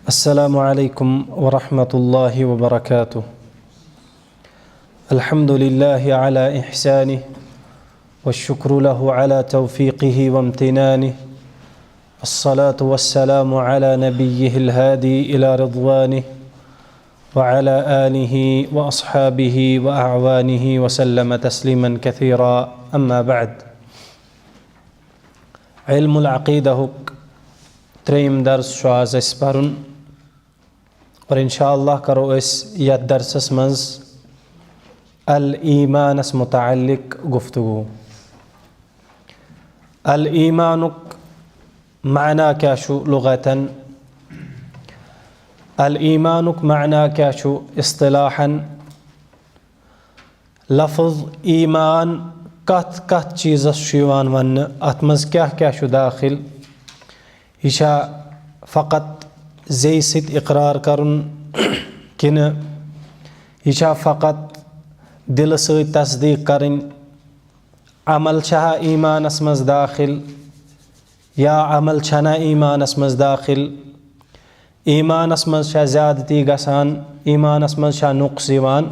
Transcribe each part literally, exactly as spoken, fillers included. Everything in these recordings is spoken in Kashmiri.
السلام عليكم ورحمة الله وبركاته. الحمد لله على إحسانه، والشكر له على توفيقه وامتنانه، والصلاة والسلام على نبيه الهادي إلى رضوانه، وعلى آله وأصحابه وأعوانه وسلم تسليما كثيرا. أما بعد. علم العقيدة ہُک ترٛیٚیِم درس چھُ آز اَسہِ پَرُن، اور انشاءاللہ کرو أسۍ یَتھ درسَس منٛز الایمانَس متعلق گفتگو۔ الایمانُک معنی کیٛاہ چھُ لغتاً؟ الایمانُک معنی کیٛاہ چھُ اصطلاحاً؟ لفظ ایمان کتھ کتھ چیزس چھُ یِوان وننہٕ؟ اتھ منٛز کیٛاہ کیٛاہ چھُ داخل؟ یہِ چھا فقط زیٚیہِ سۭتۍ اقرار کرُن، کِنہٕ یہِ چھا فقط دلہٕ سۭتۍ تصدیق کرٕنۍ؟ عمل چھا ایمانس منٛز داخل یا عمل چھنا ایمانس منٛز داخل؟ ایمانس منٛز چھا زیادتی گژھان؟ ایمانس منٛز چھا نقص یِوان؟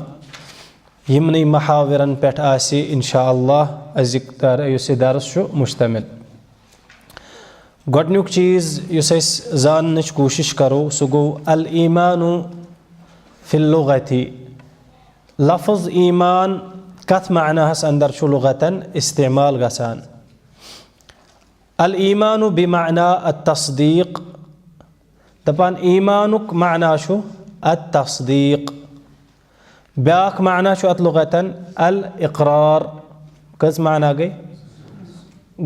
یِمنٕے محاورن پٮ۪ٹھ آسہِ انشاءاللہ أزیُک در-، یُس یہِ درس چھُ مشتمل۔ گۄڈٕنیُک چیٖز یُس أسۍ زاننٕچ کوٗشِش کرو، سُہ گوٚو الایمان فی اللغتی۔ لفظ ایمان کتھ معناہس اندر چھُ لغتاً استعمال گژھان؟ الایمان بمعنی التصدیق۔ دپان ایمانُک معنی چھُ التصدیق۔ بیٛاکھ معنی چھُ اتھ لغتاً الاقرار۔ کٔژ معنی گٔے؟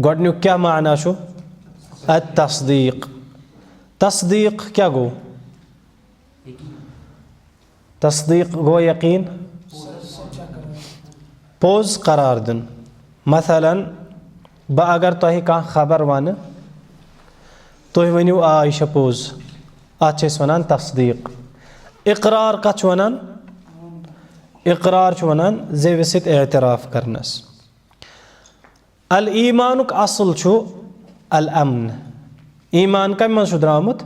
گۄڈٕنیُک کیٛاہ معنی چھُ؟ التصدیق۔ تصدیق کیٛاہ گوٚو؟ تصدیق گوٚو یقین، پوٚز قرار دیُن۔ مثلاً، بہٕ اگر تۄہہِ کانٛہہ خبر ونہٕ، تُہۍ ؤنِو، "آ، یہِ چھےٚ پوٚز"، اتھ چھِ أسۍ ونان تصدیق۔ اقرار کتھ چھُ ونان؟ اقرار چھُ ونان زیوِ سۭتۍ اعتراف کرنس۔ الایمانُک اصل چھُ الامن۔ ایمان کمہِ منٛز چھُ درامُت؟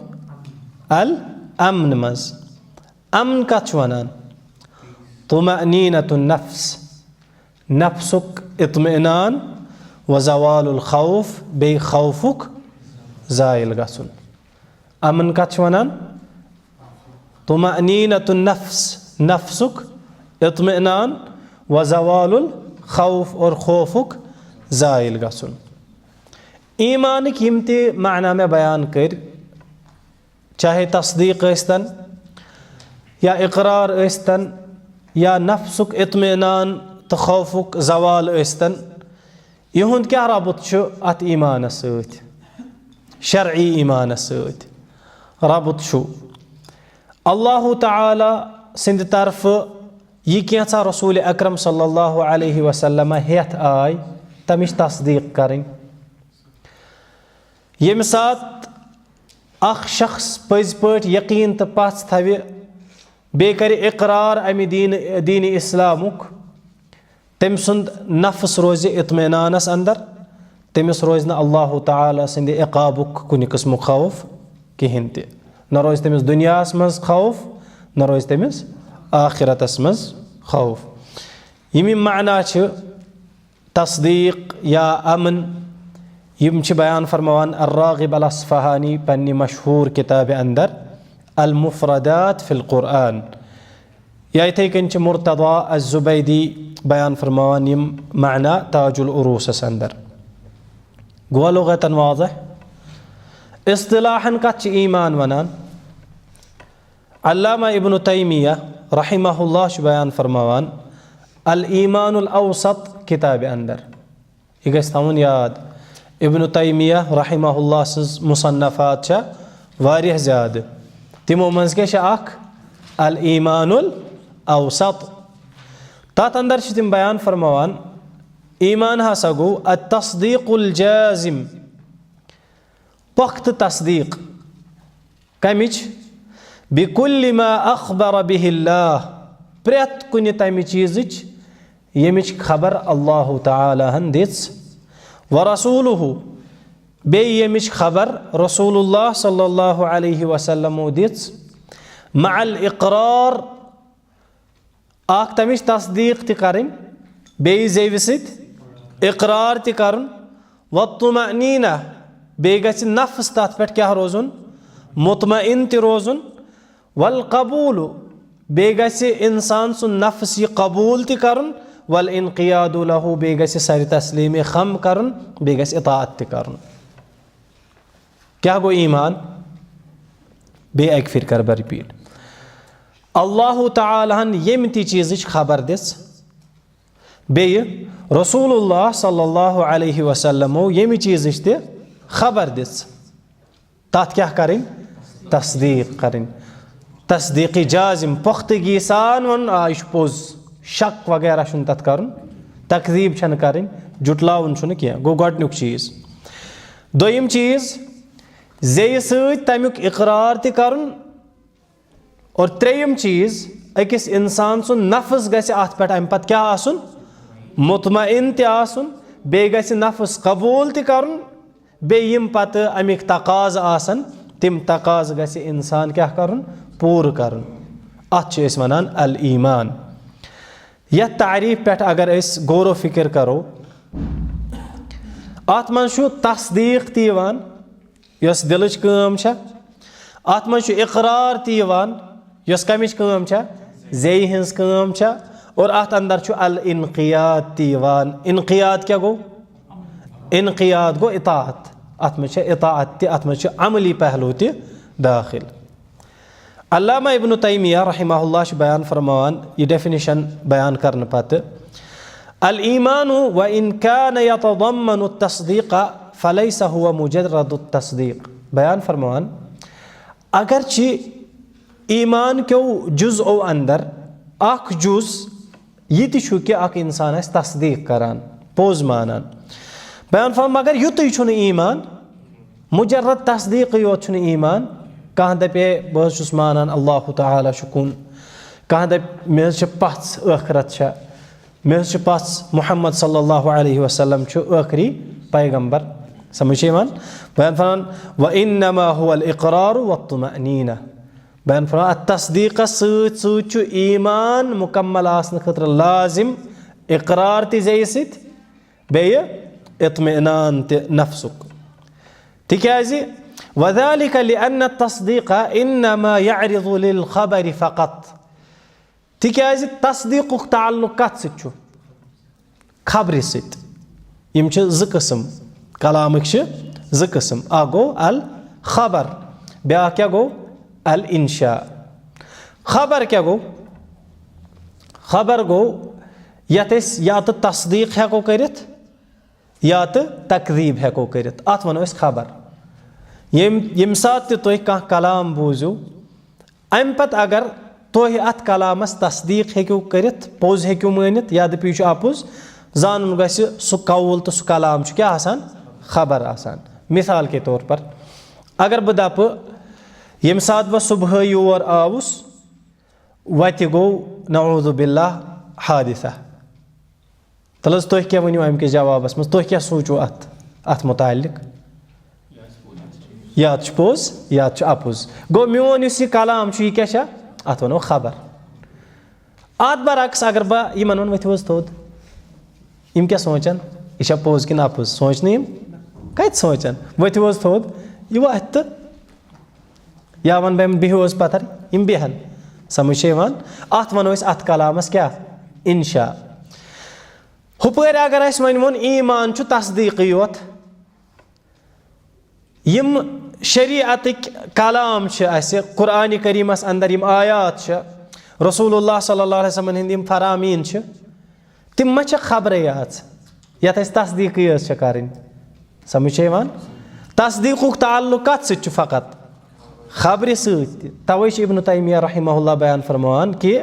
الامن منٛز۔ امن کتھ چھُ ونان؟ طمأنینۃ النفس، نفسُک اطمینان، و زوال الخوف، بیٚیہِ خوفُک زٲیِل گژھُن۔ امن کتھ چھِ ونان؟ طمأنینۃ النفس، نفسُک اطمینان، و زوال الخوف، اور خوفُک زٲیِل گژھُن۔ ایمانٕکۍ یِم تہِ معنی مےٚ بیان کٔرۍ، چاہے تصدیق ٲسۍتن یا اقرار ٲسۍتن یا نفسُک اطمینان تہٕ خوفُک زوال ٲسۍتن، یِہُنٛد کیٛاہ ربط چھُ اتھ ایمانس سۭتۍ؟ شرعی ایمانس سۭتۍ ربط چھُ۔ اللہ تعالیٰ سٕنٛدِ طرفہٕ یہِ کینٛژھا رسول اکرم صلی اللہ علیہ وسلم ہیتھ آے، تمِچ تصدیق کرٕنۍ۔ ییٚمہِ ساتہٕ اکھ شخص پٔزۍ پٲٹھۍ یقین تہٕ پژھ تھاوِ، بیٚیہِ کرِ اقرار امہِ دین، دین اسلامُک، تٔمۍ سُنٛد نفس روزِ اطمینانس اندر، تٔمِس روزِ نہٕ اللہ تعالیٰ سٕنٛدِ عقابُک کُنہِ قٕسمُک خوف کِہیٖنۍ تہِ، نہ روزِ تٔمِس دُنیاہس منٛز خوف، نہ روزِ تٔمِس آخرتس منٛز خوف۔ یِم یِم معنی چھِ تصدیق یا امن، یِم چھِ بیان فرماوان الراغب الاصفہانی پننہِ مشہوٗر کِتابہِ اندر المفردات فی القرآن۔ یا یِتھَے کٔنۍ چھِ مرتضی الزبیدی بیان فرماوان یِم معنی تاج العروسس اندر۔ گوٚو لغتاً واضح؟ اصطلاحاً کتھ چھِ ایمان ونان؟ علامہ ابن تیمیہ رحمہ اللہ چھُ بیان فرماوان الایمان الاوسط کتابہِ اندر۔ یہِ گژھِ تھاوُن یاد، ابن تیمیہ رحمہ اللہ سٕنٛز مصنفات چھےٚ واریاہ زیادٕ۔ تِمو منٛز کیٛاہ چھِ اکھ؟ الایمان الاوسط۔ تتھ اندر چھِ تِم بیان فرماوان، ایمان ہسا گوٚو التصدیق الجازم، پۄختہٕ تصدیق۔ کمِچ؟ بکل ما اخبر بہ اللہ، پرٛٮ۪تھ کُنہِ تمہِ چیٖزٕچ ییٚمِچ خبر اللہ تعالیٰ ہن دِژ، ورسولہ، بیٚیہِ ییٚمِچ خبر رسول اللہ صلی اللہ علیہ وسلمو دِژ، مع الاقرار، اکھ تَمِچ تصدیٖق تہِ کَرٕنۍ، بیٚیہِ زیوِ سۭتۍ اقرار تہِ کَرُن، والطمأنینہ، بیٚیہِ گژھِ نفس تَتھ پٮ۪ٹھ کیٛاہ روزُن؟ مطمئن تہِ روزُن، والقبول، بیٚیہِ گژھِ اِنسان سُنٛد نفس یہِ قبول تہِ کَرُن، والانقیاد لہ، بیٚیہِ گژھِ سر تسلیم خم کَرُن، بیٚیہِ گژھِ اطاعت تہِ کَرُن۔ کیٛاہ گوٚو ایمان؟ بیٚیہِ اَکہِ پھِرِ کَرٕ بہٕ repeat۔ اللہ تعالیٰ ہن ییٚمہِ تہِ چیٖزٕچ خبر دِژ، بیٚیہِ رسول اللہ صلی اللہ علیہ وسلمو ییٚمہِ چیٖزٕچ تہِ خبر دِژ، تَتھ کیٛاہ کَرٕنۍ؟ تصدیٖق کَرٕنۍ۔ تصدیٖقی جازم، پۄختگی سان وَنُن، آ، یہِ چھُ پوٚز، شک وغیرہ چھُنہٕ تَتھ کَرُن، تکذیٖب چھَنہٕ کَرٕنۍ، جُٹلاوُن چھُنہٕ کینٛہہ۔ گوٚو گۄڈٕنیُک چیٖز۔ دوٚیِم چیٖز، زیٚیہِ سۭتۍ تَمیُک اقرار تہِ کَرُن۔ اور ترٛیٚیِم چیٖز، أکِس اِنسان سُنٛد نفس گژھِ اَتھ پٮ۪ٹھ اَمہِ پَتہٕ کیٛاہ آسُن؟ مطمئن تہِ آسُن، بیٚیہِ گژھِ نفس قبوٗل تہِ کَرُن، بیٚیہِ یِم پَتہٕ اَمِکۍ تقاضہٕ آسَن، تِم تقاضہٕ گژھِ اِنسان کیٛاہ کَرُن؟ پوٗرٕ کَرُن۔ اَتھ چھِ أسۍ وَنان الایمان۔ یَتھ تعریٖف پٮ۪ٹھ اگر أسۍ غور و فِکر کَرو، اَتھ منٛز چھُ تصدیٖق تہِ یِوان، یۄس دِلٕچ کٲم چھےٚ۔ اَتھ منٛز چھُ اقرار تہِ یِوان، یۄس کَمِچ کٲم چھےٚ؟ زیٚیہِ ہٕنٛز کٲم چھےٚ۔ اور اَتھ اندر چھُ الانقیاد تہِ یِوان۔ انقیاد کیٛاہ گوٚو؟ انقیاد گوٚو اطاعت۔ اَتھ منٛز چھےٚ اطاعت تہِ، اَتھ منٛز چھُ عملی پہلو تہِ دٲخل۔ علامہ ابن تیمیہ رحمہ اللہ چھُ بیان فرماوان، یہِ definition بیان کرنہٕ پتہٕ، الایمان وان کان یتضمن التصدیق فلیس هو مجرد التصدیق۔ بیان فرماوان، اگرچہ ایمان کیو جزو اندر اکھ جز یہِ تہِ چھُ کہِ اکھ انسان آسہِ تصدیٖق کران، پوٚز مانان۔ بیان فرماوان، مگر یُتُے چھُنہٕ ایمان، مجرد تصدیٖقٕے یوت چھُنہٕ ایمان۔ کانٛہہ دَپہِ، "ہے، بہٕ حظ چھُس مانان اللہ تعالیٰ چھُ کُن۔" کانٛہہ دَپہِ، "مےٚ حظ چھِ پَژھ ٲخرت چھےٚ، مےٚ حظ چھِ پَژھ محمد صلی اللہ علیہ وسلم چھُ ٲخری پیغمبر۔" سمجھ چھِ یِوان؟ بیان فرماوان، "وَإِنَّمَا هُوَ الْإِقْرَارُ وَالطُّمَأْنِينَةُ۔" بیان فرماوان، اتھ تصدیٖقس سۭتۍ سۭتۍ چھُ ایمان مُکمل آسنہٕ خٲطرٕ لازم اقرار تہِ زیٚیہِ سۭتۍ، بیٚیہِ اطمینان تہِ نفسُک۔ تِکیازِ، وَذَلِكَ لِأَنَّ التَّصْدِيقَ إِنَّمَا يَعْرِضُ لِلْخَبَرِ فَقَطْ۔ تِکیازِ تصدیٖقُک تعلق کتھ سۭتۍ چھُ؟ خبرِ سۭتۍ۔ یِم چھِ زٕ قٕسم، کلامٕکۍ چھِ زٕ قٕسم۔ اکھ گوٚو الخبر، بیٛاکھ کیٛاہ گوٚو؟ الانشاء۔ خبر کیٛاہ گوٚو؟ خبر گوٚو یتھ أسۍ یا تہٕ تصدیٖق ہٮ۪کو کٔرِتھ یا تہٕ تکذیٖب ہٮ۪کو کٔرِتھ، اتھ ونو أسۍ خبر۔ ییٚمہِ، ییٚمہِ ساتہٕ تہِ تُہۍ کانٛہہ کلام بوٗزِو، امہِ پتہٕ اگر تُہۍ اتھ کلامس تصدیٖق ہیٚکِو کٔرِتھ، پوٚز ہیٚکِو مٲنِتھ یا دٔپِو یہِ چھُ اپُز، زانُن گژھِ سُہ قول تہٕ سُہ کلام چھُ کیٛاہ آسان؟ خبر آسان۔ مثال کے طور پر، اگر بہٕ دپہٕ، ییٚمہِ ساتہٕ بہٕ صبحٲے یور آوُس، وتہِ گوٚو نعوذ باللہ حادثہ، تَلہٕ حظ، تُہۍ کیٛاہ ؤنِو اَمہِ کِس جوابَس منٛز؟ تُہۍ کیٛاہ سوٗنٛچِو اَتھ، اَتھ مُتعلِق؟ یا تہِ چھُ پوٚز، یا تہِ چھُ اَپُز۔ گوٚو، میون یُس یہِ کلام چھُ، یہِ کیٛاہ چھا؟ اَتھ وَنو خبر۔ اَتھ برعکس اگر بہٕ یِمَن وَنہٕ، "ؤتھِو حظ تھوٚد"، یِم کیٛاہ سونٛچَن؟ یہِ چھا پوٚز کِنہٕ اَپُز؟ سونٛچنہٕ یِم؟ کَتہِ سونٛچَن؟ "ؤتھِو حظ تھوٚد"، یہِ وۄتھِ تہٕ یا وَنہٕ بہٕ یِمَن، "بِہِو حظ پَتھَر"، یِم بیٚہَن۔ سَمٕجھ چھےٚ یِوان؟ اَتھ وَنو أسۍ اَتھ کلامَس کیٛاہ؟ اِنشاء۔ ہُپٲرۍ اگر اَسہِ وۄنۍ ووٚن، ایمان چھُ تصدیٖقٕے یوت۔ یِم شریعتٕکۍ کلام چھِ اَسہِ، قرآنِ کریٖمَس اندر یِم آیات چھِ، رسول اللہ صلی اللہ علیہ وسلمَن ہٕنٛدۍ یِم فرامین چھِ، تِم ما چھِ خبرے یٲژ، یَتھ اَسہِ تصدیٖقٕے یٲژ چھےٚ کَرٕنۍ؟ سَمٕجھ چھےٚ یِوان؟ تصدیٖقُک تعلق کَتھ سۭتۍ چھُ فقط؟ خبرِ سۭتۍ تہِ۔ توے چھُ ابن تیمیہ رحمہ اللہ بیان فرماوان کہِ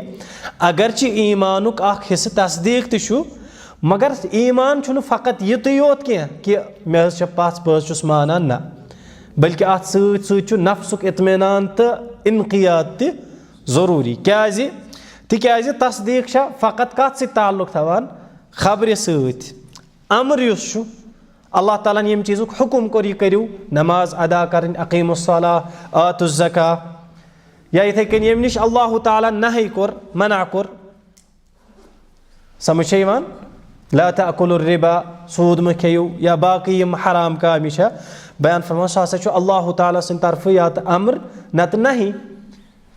اگرچہِ ایمانُک اکھ حصہٕ تصدیٖق تہِ چھُ، مگر ایمان چھُنہٕ فقط یِتُے یوت کینٛہہ کہِ مےٚ حظ چھےٚ پژھ، بہٕ حظ چھُس مانان، نہ، بلکہِ اتھ سۭتۍ سۭتۍ چھُ نفسُک اطمینان تہٕ انقیاد تہِ ضروٗری۔ کیازِ؟ تِکیازِ تصدیٖق چھےٚ فقط کتھ سۭتۍ تعلق تھاوان؟ خبرِ سۭتۍ۔ امر یُس چھُ، اللہ تعالیٰ ہن ییٚمہِ چیٖزُک حُکُم کوٚر، یہِ کٔرِو، نماز ادا کَرٕنۍ، اقیموا الصلاۃ، آتوا الزکاۃ، یا یِتھَے کٔنۍ ییٚمہِ نِش اللہ تعالیٰ ہن نہی کوٚر، منع کوٚر۔ سمجھ چھےٚ یِوان؟ لا تأکلوا الربا، سوٗد مہٕ کھیٚیِو، یا باقٕے یِم حرام کامہِ چھےٚ بیان فرماوان، سُہ ہسا چھُ اللہ تعالیٰ سٕنٛدِ طرفہٕ یا تہٕ امر نتہٕ نہی۔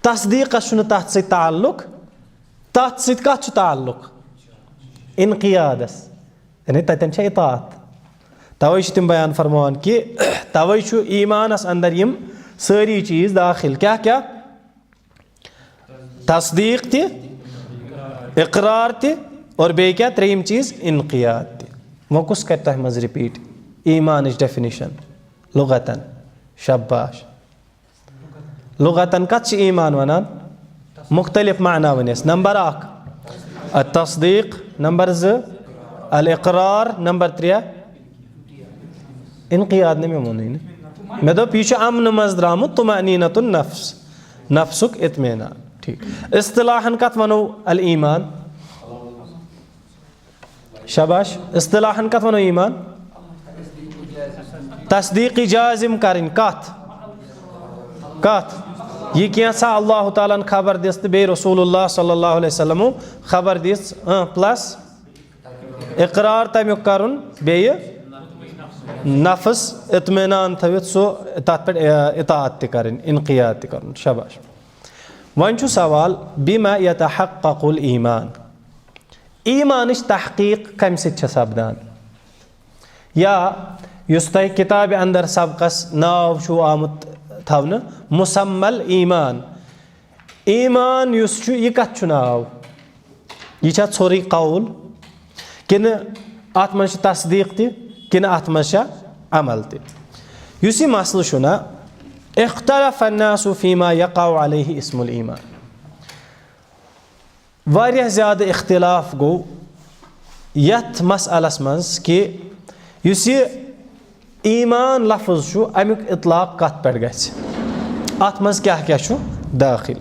تصدیٖقس چھُنہٕ تتھ سۭتۍ تعلق۔ تتھ سۭتۍ کتھ چھُ تعلق؟ انقیادس، یعنی تتٮ۪ن چھےٚ اطاعت۔ توے چھِ تِم بیان فرماوان کہِ توے چھُ ایٖمانس اندر یِم سٲری چیٖز دٲخل۔ کیٛاہ کیٛاہ؟ تصدیٖق تہِ، اقرار تہِ، اور بیٚیہِ کیٛاہ؟ ترٛیٚیِم چیٖز انقیاد تہِ۔ وۄنۍ کُس کرِ تۄہہِ منٛز رِپیٖٹ ایٖمانٕچ ڈیفینیشن لغتن؟ شاباش۔ لغتن کتھ چھِ ایٖمان ونان؟ مُختٔلِف معنی ؤنِس۔ نمبر اکھ التصدیٖق، نمبر زٕ الاقرار، نمبر ترٛےٚ انقیاد۔ نہٕ مےٚ ووٚنُے نہٕ، مےٚ دوٚپ یہِ چھُ امنہٕ منٛز درٛامُت، طمأنینۃ النفس، نفسُک اطمینان۔ ٹھیٖک، اصطلاحن کتھ ونو الایمان؟ شاباش، اصطلاحن کتھ ونو ایٖمان؟ تصدیٖق جازم کرٕنۍ۔ کتھ؟ کتھ؟ یہِ کینٛژھا اللہ تعالیٰ ہن خبر دِژ تہٕ بیٚیہِ رسول اللہ صلی اللہ علیہ وسلمو خبر دِژ، اۭں، پلس اقرار تمیُک کرُن، بیٚیہِ نفس اطمینان تھٲوِتھ سُہ تتھ پٮ۪ٹھ، اے، اطاعت تہِ کرٕنۍ، انقیاد تہِ کرُن۔ شاباش۔ وۄنۍ چھُ سوال، بما یتحقق الایمان؟ ایٖمانٕچ تحقیٖق کمہِ سۭتۍ چھےٚ سپدان؟ یا یُس تۄہہِ کِتابہِ اندر سبقس ناو چھُو آمُت تھاونہٕ، مسمى الایمان، ایٖمان یُس چھُ، یہِ کتھ چھُ ناو؟ یہِ چھا ژھوٚرُے قول، کِنہٕ اتھ منٛز چھُ تصدیٖق تہِ، کِنہٕ اتھ منٛز چھا عمل تہِ؟ یُس یہِ مسلہٕ چھُ نا، اختلف الناس فيما يقع عليه اسم الایمان۔ واریاہ زیادٕ اختلاف گوٚو یتھ مسئلس منٛز کہِ یُس یہِ ایٖمان لفظ چھُ، امیُک اطلاق کتھ پٮ۪ٹھ گژھِ، اتھ منٛز کیٛاہ کیٛاہ چھُ دٲخل۔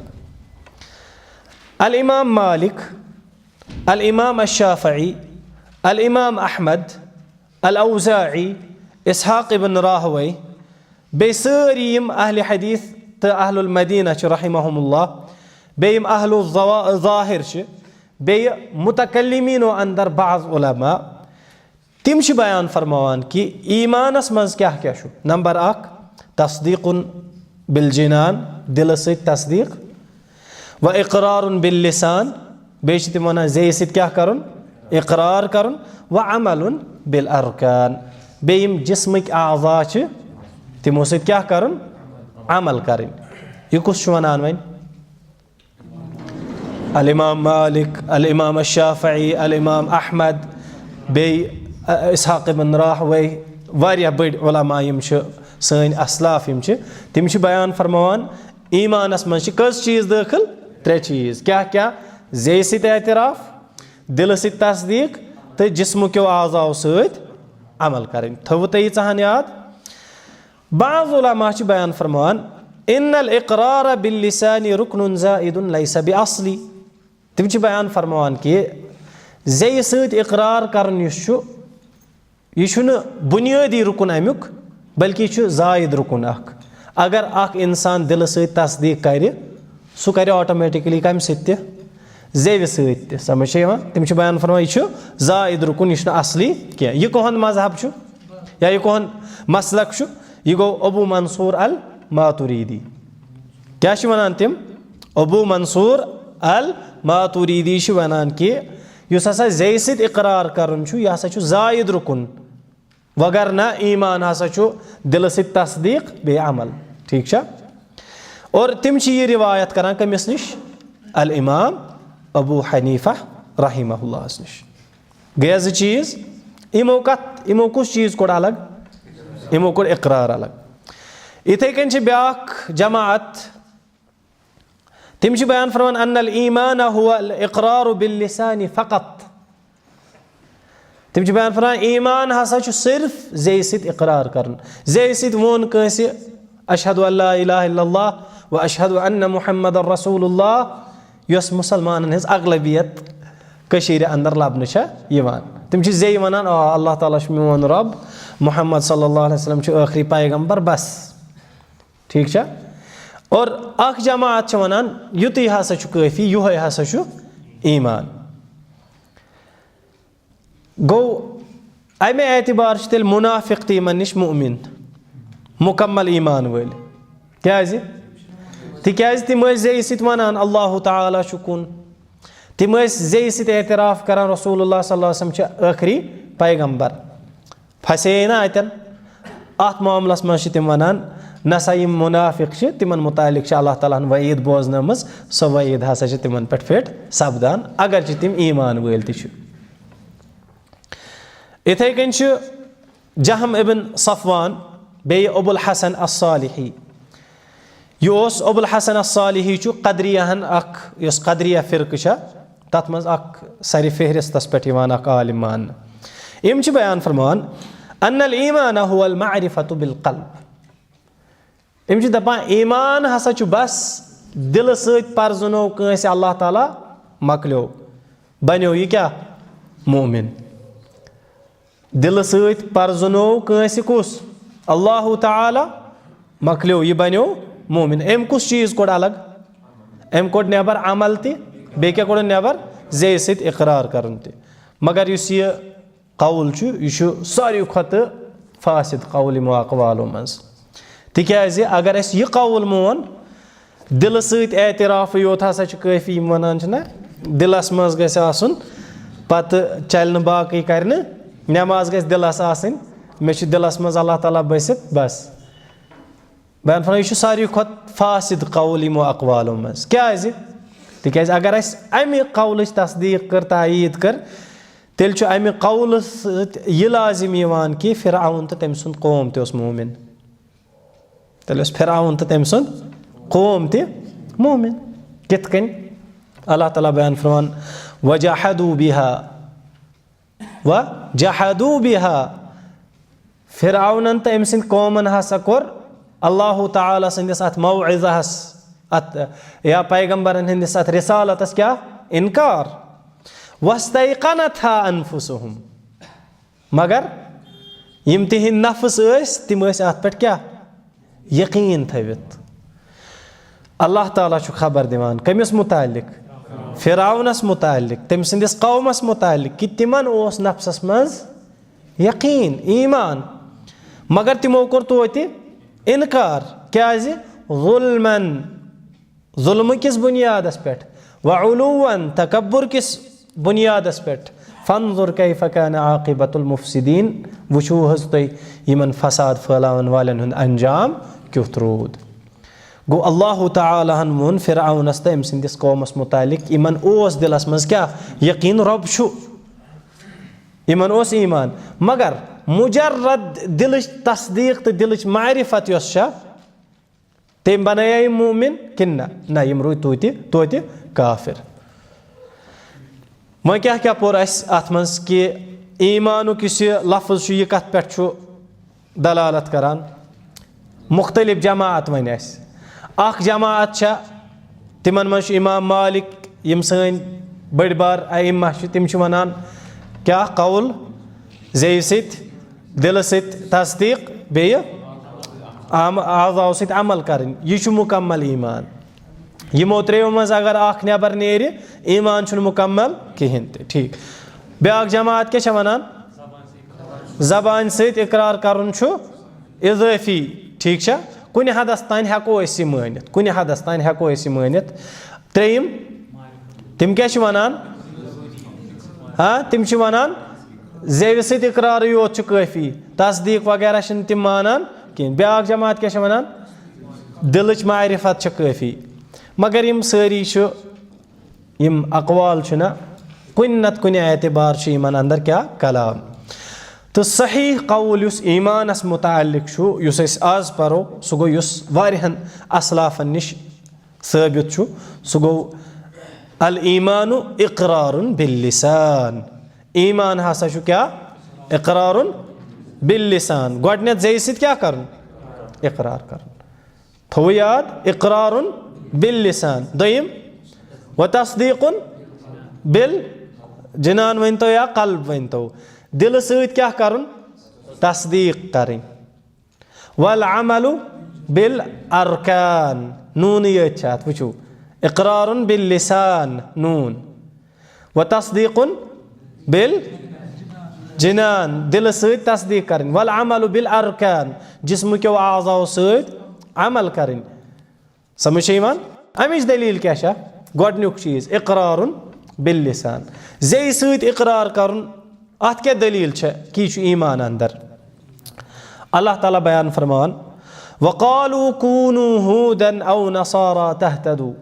الامام مالک، الامام الشافعی، الامام احمد، الاوزاعی، اسحاق ابن راہوے، بیٚیہِ سٲری یِم اہل حدیث تہٕ اہل المدینہ چھِ رحمہم اللہ، بیٚیہِ یِم اہل الظوا-، ظاہر چھِ، بیٚیہِ متکلمینو اندر بعض علماء، تِم چھِ بیان فرماوان کہِ ایٖمانس منٛز کیٛاہ کیٛاہ چھُ۔ نمبر اکھ، تصدیق بالجنان، دِلہٕ سۭتۍ تصدیق، و اقرار باللسان، بیٚیہِ چھِ تِم وَنان زیٚیہِ سۭتۍ کیٛاہ کَرُن؟ اقرار کَرُن۔ و عمل بالارکان، بیٚیہِ یِم جسمٕکۍ اعضا چھِ، تِمو سۭتۍ کیٛاہ کَرُن؟ عمل کَرٕنۍ۔ یہِ کُس چھُ وَنان وۄنۍ؟ الامام مالک، الامام الشافعی، الامام احمد، بیٚیہِ، ا، اسحاق ابن راہوے، واریاہ بٔڑۍ علماء یِم چھِ، سٲنۍ اسلاف یِم چھِ، تِم چھِ بیان فرماوان، ایٖمانس منٛز چھِ کٔژ چیٖز دٲخل؟ ترٛےٚ چیٖز۔ کیٛاہ کیٛاہ؟ زیٚیہِ سۭتۍ اعتراف، دِلہٕ سۭتۍ تصدیٖق تہٕ جسمہٕ کیو اعضاو سۭتۍ عمل کرٕنۍ۔ تھٲوٕ تۄہہِ ییٖژاہن یاد؟ بعض علماء چھِ بیان فرماوان، ان الاقرار باللسان رکن زائد ليس باصل۔ تِم چھِ بیان فرماوان کہِ زیٚیہِ سۭتۍ اقرار کرُن یُس چھُ، یہِ چھُنہٕ بُنیٲدی رُکُن اَمیُک، بلکہِ یہِ چھُ زائد رُکُن اکھ۔ اگر اکھ اِنسان دِلہٕ سۭتۍ تصدیٖق کرِ، سُہ کرِ automatically کَمہِ سۭتۍ تہِ؟ زیٚوِ سۭتۍ تہِ۔ سمجھ چھےٚ یِوان؟ تِم چھِ بیان فرماوان، یہِ چھُ زائد رُکُن، یہِ چھُنہٕ اصلی کینٛہہ۔ یہِ کٕہُنٛد مذہب چھُ؟ یا یہِ کٕہُنٛد مسلک چھُ؟ یہِ گوٚو ابو منصور الماتریدی۔ کیٛاہ چھِ وَنان تِم؟ ابو منصور الماتریدی چھِ وَنان کہِ یُس ہسا زیٚیہِ سۭتۍ اقرار کرُن چھُ، یہِ ہسا چھُ زائد رُکُن۔ وگرنہ ایمان ہسا چھُ دِلہٕ سۭتۍ تصدیٖق بیٚیہِ عمل۔ ٹھیٖک چھا؟ اور تِم چھِ یہِ روایت کران کٔمِس نِش؟ الامام ابو حنیفہ رحمہ اللہس نِش۔ گٔیہ زٕ چیٖز۔ یِمو کتھ، یِمو کُس چیٖز کوٚڑ الگ؟ یِمو کوٚڑ اقرار الگ۔ یِتھے کٔنۍ چھِ بیٛاکھ جماعت، تِم چھِ بیان فرمان، ان الایمان هو الاقرار باللسان فقط۔ تِم چھِ بیان فرمان، ایمان ہسا چھُ صرف زیٚیہِ سۭتۍ اقرار کرُن۔ زیٚیہِ سۭتۍ ووٚن کٲنٛسہِ، اشہد ان لا الہ الا اللہ و اشہد ان محمد رسول اللہ، یۄس مُسلمانن ہٕنٛز اغلبیت کٔشیٖرِ اندر لبنہٕ چھےٚ یِوان۔ تِم چھِ زیٚیہِ وَنان، آ، اللہ تعالیٰ چھُ میون رۄب، محمد صلی اللہ علیہ وسلم چھُ ٲخری پیغمبر، بس۔ ٹھیٖک چھا؟ اور اکھ جماعت چھِ وَنان، یُتُے ہسا چھُ کٲفی، یِہوٚے ہسا چھُ ایمان۔ گوٚو، اَمہِ اعتبار چھِ تیٚلہِ مُنافِق تہِ یِمن نِش مُؤمِن، مُکمل ایمان وٲلۍ۔ کیٛازِ؟ تِکیٛازِ تِم ٲسۍ زیٚیہِ سۭتۍ وَنان، اللہ تعالیٰ چھُ کُن۔ تِم ٲسۍ زیٚیہِ سۭتۍ اعتراف کران، رسول اللہ صلی اللہ علیہ وسلم چھِ ٲخری پیغمبر۔ پھسے نا اتٮ۪ن۔ اتھ معاملس منٛز چھِ تِم ونان، نسا یِم منافق چھِ، تِمن متعلق چھِ اللہ تعالیٰ ہن وعید بوزنٲمٕژ، سۄ وعید ہسا چھِ تِمن پٮ۪ٹھ فٹ سپدان، اگرچہِ تِم ایمان وٲلۍ تہِ چھِ۔ اِتھے کٔنۍ چھُ جہم ابن صفوان، بیٚیہِ ابو الحسن الصالحی۔ یہِ اوس ابو الحسن الصالحی، چھُ قدریہ ہن اکھ، یۄس قدریہ فرقہٕ چھےٚ، تتھ منٛز اکھ سرِ فہرستس پٮ۪ٹھ یِوان اکھ عالم ماننہٕ۔ أمۍ چھِ بیان فرماوان، ان الایمان هو المعرفة بالقلب۔ أمۍ چھِ دپان، ایمان ہسا چھُ بس دِلہٕ سۭتۍ پرزٕنو کٲنٛسہِ اللہ تعالیٰ، مۄکلیو، بنیو یہِ کیٛاہ؟ مومن۔ دِلہٕ سۭتۍ پرزٕنو کٲنٛسہِ کُس؟ اللہ تعالیٰ، مۄکلیو، یہِ بنیو مومن۔ أمۍ کُس چیٖز کوٚڑ الگ؟ أمۍ کوٚڑ نٮ۪بر عمل تہِ، بیٚیہِ کیٛاہ کوٚڑُن نٮ۪بر؟ زیٚیہِ سۭتۍ اقرار کرُن تہِ۔ مگر یُس یہِ قول چھُ، یہِ چھُ ساروی کھۄتہٕ فاسد قول یِمو اقوالو منٛز۔ تِکیٛازِ اگر اَسہِ یہِ قول مون، دِلہٕ سۭتۍ اعترافٕے یوت ہسا چھُ کٲفی، یِم وَنان چھِنہ، دِلَس منٛز گژھِ آسُن، پَتہٕ چَلہِ نہٕ باقٕے کَرِ نہٕ، نٮ۪ماز گژھِ دِلَس آسٕنۍ، مےٚ چھُ دِلَس منٛز اللہ تعالیٰ بٔسِتھ، بَس۔ بہٕ وَنہٕ، یہِ چھُ ساروی کھۄتہٕ فاسد قول یِمو اقوالو منٛز۔ کیٛازِ؟ تِکیٛازِ اگر اَسہِ اَمہِ قولٕچ تصدیٖق کٔر، تاییٖد کٔر، تیٚلہِ چھُ اَمہِ قولہٕ سۭتۍ یہِ لازم یِوان کہِ فرعون تہٕ تٔمۍ سُنٛد قوم تہِ اوس مومن۔ تیٚلہِ اوس فرعون تہٕ تٔمۍ سُنٛد قوم تہِ مومن۔ کِتھ کٔنۍ؟ اللہ تعالیٰ بیان فرمان، وجحدوا بها، وجحدوا بها۔ فرعونن تہٕ أمۍ سٕنٛدۍ قومن ہسا کوٚر اللہ تعالیٰ سٕنٛدِس اتھ موعظہس، اتھ یا پیغمبرن ہٕنٛدِس اتھ رسالتس کیٛاہ؟ انکار۔ واستیقنتها انفسهم۔ مگر یِم تِہِنٛدۍ نفس ٲسۍ، تِم ٲسۍ اَتھ پٮ۪ٹھ کیٛاہ؟ یقیٖن تھٲوِتھ۔ اللہ تعالیٰ چھُ خبر دِوان کٔمِس مُتعلِق؟ فرعونس مُتعلِق، تٔمۍ سٕنٛدِس قومس مُتعلِق، کہِ تِمن اوس نفسس منٛز یقیٖن، ایمان، مگر تِمو کوٚر توتہِ انکار۔ کیٛازِ؟ ظلمن، ظلمہٕ کِس بُنیادس پٮ۪ٹھ، وعلوا، تکبر کِس بُنیادس پٮ۪ٹھ۔ فانظر کیف کان عاقبۃ المفسدین، وٕچھِو حظ تُہۍ یِمن فساد پھٲلاون والٮ۪ن ہُنٛد انجام کیُتھ روٗد۔ گوٚو، اللہ تعالیٰ ہن ووٚن فرعونس تہٕ أمۍ سٕنٛدِس قومس مُتعلق، یِمن اوس دِلس منٛز کیٛاہ؟ یقیٖن رۄب چھُ، یِمن اوس ایمان، مگر مجرد دِلٕچ تصدیٖق تہٕ دِلٕچ معرفت یۄس چھےٚ، تٔمۍ بنایا یِم مومن کِنہٕ نہ؟ نہ، یِم روٗدۍ توتہِ، توتہِ کافر۔ وۄنۍ کیٛاہ کیٛاہ پوٚر اَسہِ اَتھ منٛز کہِ ایٖمانُک یُس یہِ لفظ چھُ، یہِ کَتھ پٮ۪ٹھ چھُ دلالت کران؟ مُختٔلِف جماعت وۄنۍ اَسہِ۔ اَکھ جماعت چھےٚ، تِمن منٛز چھُ امام مالک، یِم سٲنۍ بٔڑۍ بار ائمہ چھِ، تِم چھِ وَنان کیٛاہ قول؟ زیٚیہِ سۭتۍ، دِلہٕ سۭتۍ تصدیٖق، بیٚیہِ عام-، اعضاو سۭتۍ عمل کرٕنۍ۔ یہِ چھُ مُکمل ایٖمان۔ یِمو ترٛیٚیو منٛز اگر اکھ نٮ۪بر نیرِ، ایٖمان چھُنہٕ مُکمل کِہینۍ تہِ۔ ٹھیٖک۔ بیٛاکھ جماعت کیٛاہ چھےٚ وَنان؟ زبانہِ سۭتۍ اقرار کرُن چھُ اضٲفی۔ ٹھیٖک چھا؟ کُنہِ حدس تام ہٮ۪کو أسۍ یہِ مٲنِتھ، کُنہِ حدس تام ہٮ۪کو أسۍ یہِ مٲنِتھ۔ ترٛیٚیِم، تِم کیٛاہ چھِ وَنان؟ ہاں، تِم چھِ وَنان زیوِ سۭتۍ اقرارٕے یوت چھُ کٲفی، تصدیٖق وغیرہ چھِنہٕ تِم مانان کِہیٖنۍ۔ بیٛاکھ جماعت کیٛاہ چھِ وَنان؟ دِلٕچ معرفت چھِ کٲفی۔ مگر یِم سٲری چھِ، یِم اقوال چھِ نہ، کُنہِ نتہٕ کُنہِ اعتبار چھُ یِمن اندر کیٛاہ؟ کلام۔ تہٕ صحیح قول یُس ایٖمانس متعلق چھُ، یُس أسۍ آز پرو، سُہ گوٚو یُس واریاہن اسلافن نِش ثٲبت چھُ، سُہ گوٚو الایمان اقرار باللسان۔ ایٖمان ہسا چھُ کیٛاہ؟ اقرار باللسان۔ گۄڈٕنیتھ زیٚیہِ سۭتۍ کیٛاہ کرُن؟ اقرار کرُن۔ تھوٚو یاد، اقرار باللسان۔ دوٚیِم، و تصدیق بال، جنان ؤنۍ تو یا قلب ؤنۍ تو۔ دِلہٕ سۭتۍ کیٛاہ کَرُن؟ تصدیٖق کَرٕنۍ۔ والعمل بالارکان، نوٗنٕے یٲتۍ چھِ اَتھ، وٕچھِو۔ اقرار باللسان، نوٗن۔ وتصدیق بالجنان، دِلہٕ سۭتۍ تصدیٖق کَرٕنۍ۔ والعمل بالارکان، جسمہٕ کیو اعضاو سۭتۍ عمل کَرٕنۍ۔ سمجھ چھےٚ یِوان؟ اَمِچ دٔلیٖل کیٛاہ چھےٚ؟ گۄڈٕنیُک چیٖز، اقرار باللسان، زیٚیہِ سۭتۍ اقرار کَرُن۔ اَتھ کیٛاہ دٔلیٖل چھےٚ کہِ یہِ چھُ ایٖمان اندر؟ اللہ تعالیٰ بیان فرماوان، وقالوا كونوا هودا او نصارى تهتدوا۔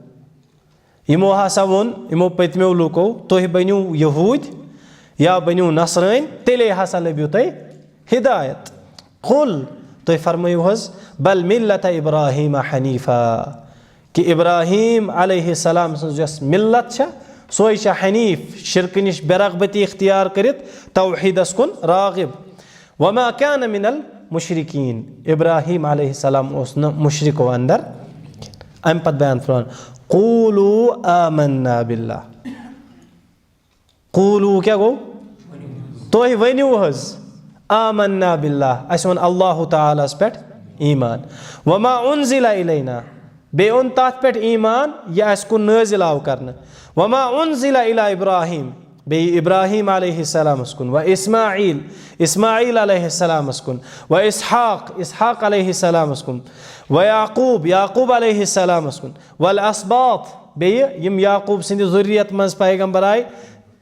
یِمو ہسا ووٚن، یِمو پٔتمیو لوٗکو، تُہۍ بٔنِو یہوٗدۍ یا بٔنِو نصرٲنۍ، تیٚلے ہسا لٔبِو تۄہہِ ہدایت۔ قل، تُہۍ فرمٲیِو حظ، بل ملت ابراہیم حنیفا، کہِ ابراہیم علیہ السلام سٕنٛز یۄس ملت چھےٚ، سۄے چھےٚ حنیف، شرکہٕ نِش بے رغبتی اختیار کٔرِتھ توحیٖدس کُن راغب۔ وما كان من المشركين، ابراہیم علیہ السلام اوس نہٕ مشرکو اندر۔ امہِ پتہٕ بیان فرمان، قولوا آمنا باللہ۔ قولوا کیٛاہ گوٚو؟ تُہۍ ؤنِو حظ، آمنا باللہ، اَسہِ ووٚن اللہ تعالیٰ ہَس پٮ۪ٹھ ایٖمان۔ وما انزل الینا، بیٚیہِ اوٚن تَتھ پٮ۪ٹھ ایٖمان، یہِ اَسہِ کُن نٲزِل آو کرنہٕ۔ وما انزل الی ابراہیم، بیٚیہِ ابراہیم علیہ السلامس کُن، و اسماعیل، اسماعیل علیہ السلامس کُن، و اسحاق، اسحاق علیہ السلامس کُن، و یعقوب، یعقوب علیہ السلامس کُن، والاسباط، بیٚیہِ یِم یعقوب سٕنٛدِ ذُریت منٛز پیغمبر آے،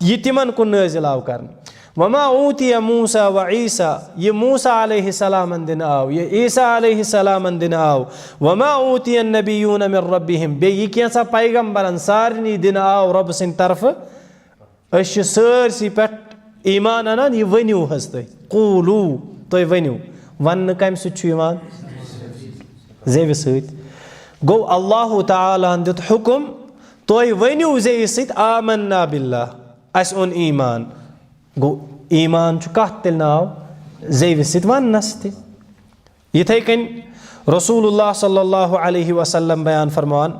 یہِ تِمن کُن نٲزِل آو کرنہٕ۔ وما اوتیہ موسیٰ و عیسیٰ، یہِ موسیٰ علیہ السلامن دِنہٕ آو، یہِ عیسیٰ علیہ السلامن دِنہٕ آو۔ وما اوتیہ النبیون من ربہم، بیٚیہِ یہِ کینٛژھا پیغمبرن سارنٕے دِنہٕ آو رۄبہٕ سٕنٛدِ طرفہٕ۔ أسۍ چھِ سٲرسٕے پٮ۪ٹھ ایٖمان اَنان، یہِ ؤنِو حظ تُہۍ۔ قولو، تُہۍ ؤنِو۔ وَننہٕ کَمہِ سۭتۍ چھُ یِوان؟ زیوِ سۭتۍ۔ گوٚو، اللہ تعالیٰ ہَن دیُت حُکُم، تُہۍ ؤنِو زیوِ سۭتۍ، آمنا باللہ، اَسہِ اوٚن ایٖمان۔ گوٚو، ایٖمان چھُ کَتھ تیٚلہِ ناو؟ زیوِ سۭتۍ وَننَس تہِ۔ یِتھَے کٔنۍ رسول اللہ صلی اللہ علیہ وسلم بیان فرمان،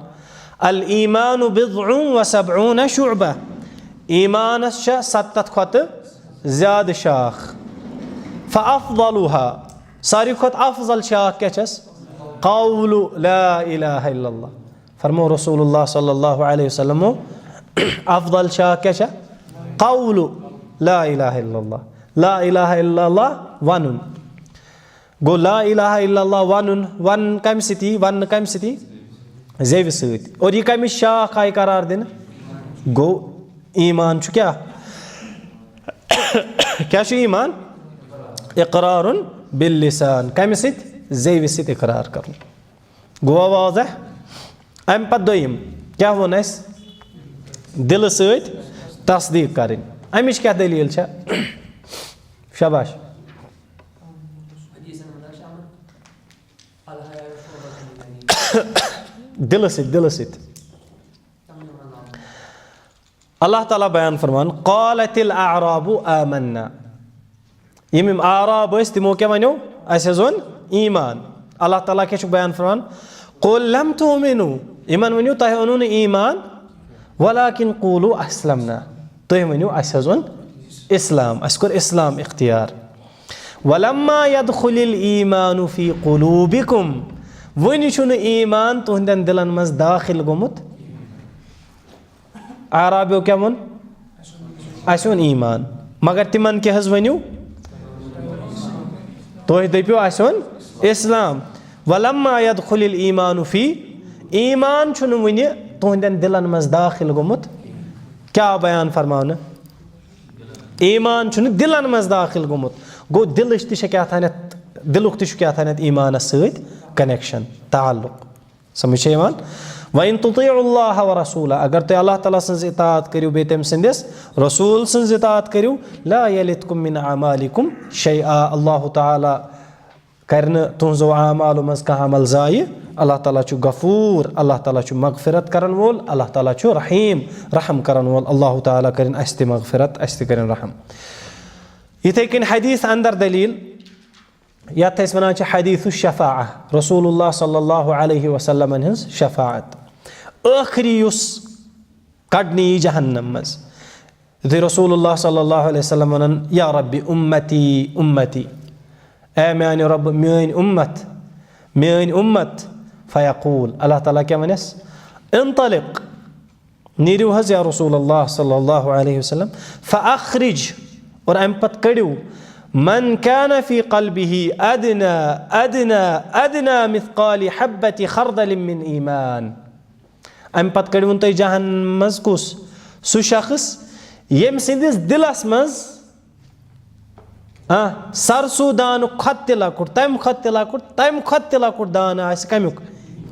الایمان بضع و سبعون شعبہ، ایٖمانَس چھےٚ ستتھ کھۄتہٕ زیادٕ شاخ۔ فافضلها، ساروی کھۄتہٕ افضل شاخ کیٛاہ چھَس؟ قول لا الہ الا اللہ۔ فرمو رسول اللہ صلی اللہ علیہ وسلمو، افضل شاخ کیٛاہ چھےٚ؟ قول لا الہ الا اللہ، لا الہ الا اللہ وَنُن۔ گوٚو، لا الہ الا اللہ وَنُن، وَنُن کَمہِ سۭتی؟ وَننہٕ کَمہِ سۭتی؟ زیوِ سۭتۍ۔ اور یہِ کَمِچ شاخ آیہِ قرار دِنہٕ؟ گوٚو، ایٖمان چھُ کیٛاہ؟ کیٛاہ چھُ ایٖمان؟ اقرار باللسان۔ کَمہِ سۭتۍ؟ زیوِ سۭتۍ اقرار کَرُن۔ گوٚوا واضح؟ اَمہِ پَتہٕ دوٚیِم، کیٛاہ ووٚن اَسہِ؟ دِلہٕ سۭتۍ تصدیٖق کَرٕنۍ۔ اَمِچ کیٛاہ دٔلیٖل چھےٚ؟ شاباش۔ دِلہٕ سۭتۍ، دِلہٕ سۭتۍ۔ اللہ تعالیٰ بیان فرمان، قالت الاعراب آمنا۔ یِم یِم اعراب ٲسۍ، تِمو کیٛاہ وَنیو؟ اَسہِ حظ اوٚن ایٖمان۔ اللہ تعالیٰ کیٛاہ چھُکھ بیان فرمان؟ قل لم تؤمنوا، یِمن ؤنِو، تۄہہِ اوٚنوُ نہٕ ایٖمان، ولکن قولوا اسلمنا، تُہۍ ؤنِو، اَسہِ حظ اوٚن اِسلام، اَسہِ کوٚر اِسلام اختیار۔ ولما يدخل الایمان فی قلوبکم، وُنہِ چھُنہٕ ایٖمان تُہنٛدٮ۪ن دِلن منٛز دٲخل گوٚمُت۔ اعرابیو کیٛاہ ووٚن؟ اَسہِ اوٚن ایٖمان۔ مگر تِمن کیٛاہ حظ ؤنِو؟ تُہۍ دٔپِو، اَسہِ اوٚن اِسلام۔ ولما يدخل الایمان فی، ایٖمان چھُنہٕ وُنہِ تُہنٛدٮ۪ن دِلن منٛز دٲخل گوٚمُت۔ کیٛاہ آو بیان فرماونہٕ؟ ایٖمان چھُنہٕ دِلن منٛز دٲخل گوٚمُت۔ گوٚو، دِلٕچ تہِ چھےٚ کیٛاہ تانٮ۪تھ، دِلُک تہِ چھُ کیٛاہ تانٮ۪تھ ایٖمانس سۭتۍ connection، تعلق۔ سمجھ چھےٚ یِوان؟ وَإِن تُطِیعُوا اللَّهَ وَرَسُولَهُ، اگر تُہۍ اللہ تعالیٰ سٕنٛز اطاعت کٔرِو بیٚیہِ تٔمۍ سٕنٛدِس رسول سٕنٛز اطاعت کٔرِو، لَا یَلِتْکُم مِّنْ اَعْمَالِکُم شَیْئًا، اللہ تعالیٰ کرِ نہٕ تُہنٛزو اعمالو منٛز کانٛہہ عمل ضایع۔ اللہ تعالیٰ چھُ غفور، اللہ تعالیٰ چھُ مغفرت کرن وول، اللہ تعالیٰ چھُ رحیٖم، رحم کرن وول۔ اللہ تعالیٰ کرِن اَسہِ تہِ مغفرت، اَسہِ تہِ کرِن رحم۔ یِتھے کٔنۍ حدیث اندر دلیل، یتھ أسۍ ونان چھِ حدیث الشفاعہ، رسول اللہ صلی اللہ علیہ وسلمن ہٕنٛز شفاعت۔ ٲخری یُس کڑنہٕ یی جہنم منٛز، یُتھُے رسول اللہ صلی اللہ علیہ وسلم وَنان، یا ربِ اُمتی اُمتی، اے میانہِ رۄبہٕ، میٲنۍ اُمت، میٲنۍ اُمت، فیقول، اللہ تعالیٰ کیٛاہ وَنٮ۪س؟ انطلق، نیٖرِو حظ یا رسول اللہ صلی اللہ علیہ وسلم، فاخرج، اور اَمہِ پتہٕ کٔڑِو، من کان فی قلبہ ادنی، ادنی، ادنی مثقال حبۃ خردل من ایمان۔ اَمہِ پتہٕ کٔڑِوُن تُہۍ جہنم منٛز کُس؟ سُہ شخص ییٚمہِ سٕنٛدِس دِلس منٛز، آ، سرسُو دانہٕ کھۄتہٕ تہِ لۄکُٹ، تَمہِ کھۄتہٕ تہِ لۄکُٹ، تَمہِ کھۄتہٕ تہِ لۄکُٹ دانہٕ آسہِ کَمیُک؟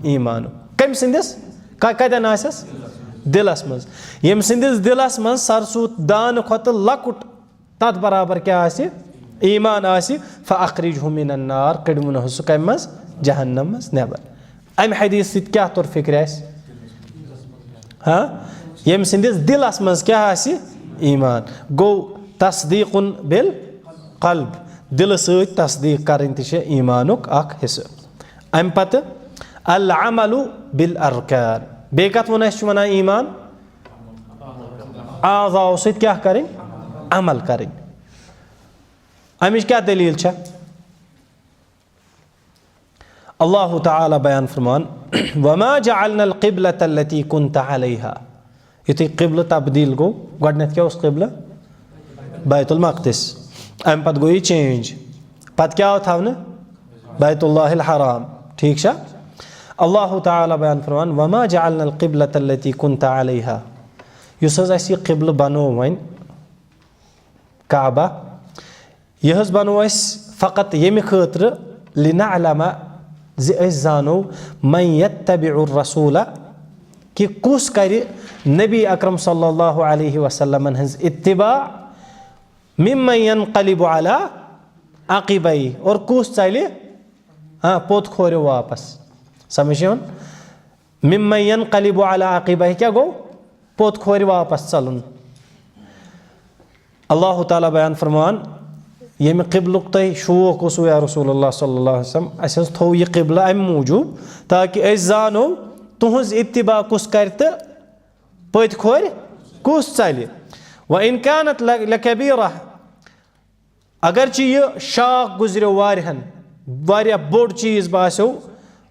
ایٖمانُک۔ کٔمۍ سٕنٛدِس؟ ک-، کَتٮ۪ن آسٮ۪س؟ دِلس منٛز۔ ییٚمہِ سٕنٛدِس دِلس منٛز سرسُو دانہٕ کھۄتہٕ لۄکُٹ، تَتھ برابر کیٛاہ آسہِ؟ ایٖمان آسہِ، فاخرجہ من النار، کٔڑِوُن حظ سُہ کَمہِ منٛز؟ جہنم منٛز نٮ۪بر۔ اَمہِ حدیث سۭتۍ کیٛاہ توٚر فِکرِ اَسہِ؟ ہاں؟ ییٚمہِ سٕنٛدِس دِلس منٛز کیٛاہ آسہِ؟ ایٖمان۔ گوٚو تصدیٖقُن بالقلب، دِلہٕ سۭتۍ تصدیٖق کَرٕنۍ تہِ چھِ ایٖمانُک اکھ حصہٕ۔ اَمہِ پتہٕ العمل بالارکان۔ بیٚیہِ کَتھ ووٚن اَسہِ چھُ وَنان ایٖمان؟ اعضاءو سۭتۍ کیٛاہ کَرٕنۍ؟ عمل کَرٕنۍ۔ اَمِچ کیٛاہ دٔلیٖل چھےٚ؟ اللہ تعالیٰ بیان فرمان، وما جعلنا القبلة التي كنت عليها۔ یُتھُے قبلہٕ تبدیل گوٚو، گۄڈٕنٮ۪تھ کیٛاہ اوس قبلہٕ؟ بیت المقدس۔ اَمہِ پتہٕ گوٚو یہِ change۔ پتہٕ کیٛاہ آو تھاونہٕ؟ بیت اللہ الحرام۔ ٹھیٖک چھا؟ اللہ تعالیٰ بیان فرمان، وما جعلنا القبلة التي كنت عليها۔ یُس حظ اَسہِ یہِ قبلہٕ بنوو وۄنۍ، کعبہ، یہِ حظ بنوو اَسہِ فقط ییٚمہِ خٲطرٕ، لنعلم، زِ أسۍ زانو، من یتبع الرسول، کہِ کُس کرِ نبی اکرم صلی اللہ علیہ وسلمن ہٕنٛز اتباع، ممن ینقلب علی عقبیہ، اور کُس ژلہِ، ہاں، پوٚت کھورِ واپس۔ سمجھ یِوان؟ ممن ینقلب علی عقبیہ کیٛاہ گوٚو؟ پوٚت کھورِ واپس ژلُن۔ اللہ تعالیٰ بیان فرمان، ییٚمہِ قبلُک تۄہہِ شوق اوسوٕ یا رسول اللہ صلی اللہ علیہ وسلم، اَسہِ حظ تھوٚو یہِ قبلہٕ اَمہِ موٗجوٗب تاکہِ أسۍ زانو تُہٕنٛز اتباع کُس کرِ تہٕ پٔتۍ کھورِ کُس ژلہِ۔ وَإِنْ كَانَتْ لَكَبِيرَةً، اگرچہِ یہِ شاخ گُزریو واریاہن، واریاہ بوٚڑ چیٖز باسیو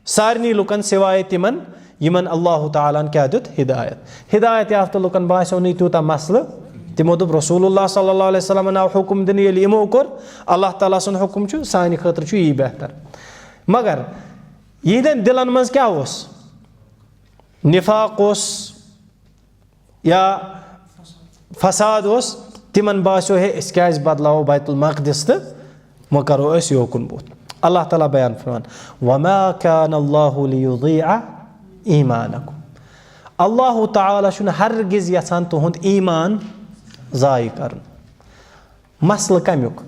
سارنٕے لُکن سوائے تِمن یِمن اللہ تعالیٰ ہن کیٛاہ دیُت؟ ہدایت۔ ہدایت یافتہٕ لُکن باسیو نہٕ یہِ تیوٗتاہ مسلہٕ۔ تِمو دوٚپ، رسول اللہ صلی اللہ علیہ وسلمن آو حُکم دِنہٕ، ییٚلہِ یِمو کوٚر، اللہ تعالیٰ سُنٛد حُکم چھُ، سانہِ خٲطرٕ چھُ یی بہتر۔ مگر یِہنٛدٮ۪ن دِلن منٛز کیٛاہ اوس؟ نفاق اوس، یا فساد اوس، تِمن باسیو، ہے، أسۍ کیٛازِ بدلاوو بیت المقدس تہٕ وۄنۍ کرو أسۍ یوکُن بُتھ؟ اللہ تعالیٰ بیان فرمان، وما كان الله ليضيع إيمانكم۔ اللہ تعالیٰ چھُنہٕ ہرگز یژھان تُہُنٛد ایٖمان ضایع کرُن۔ مسلہٕ کمیُک؟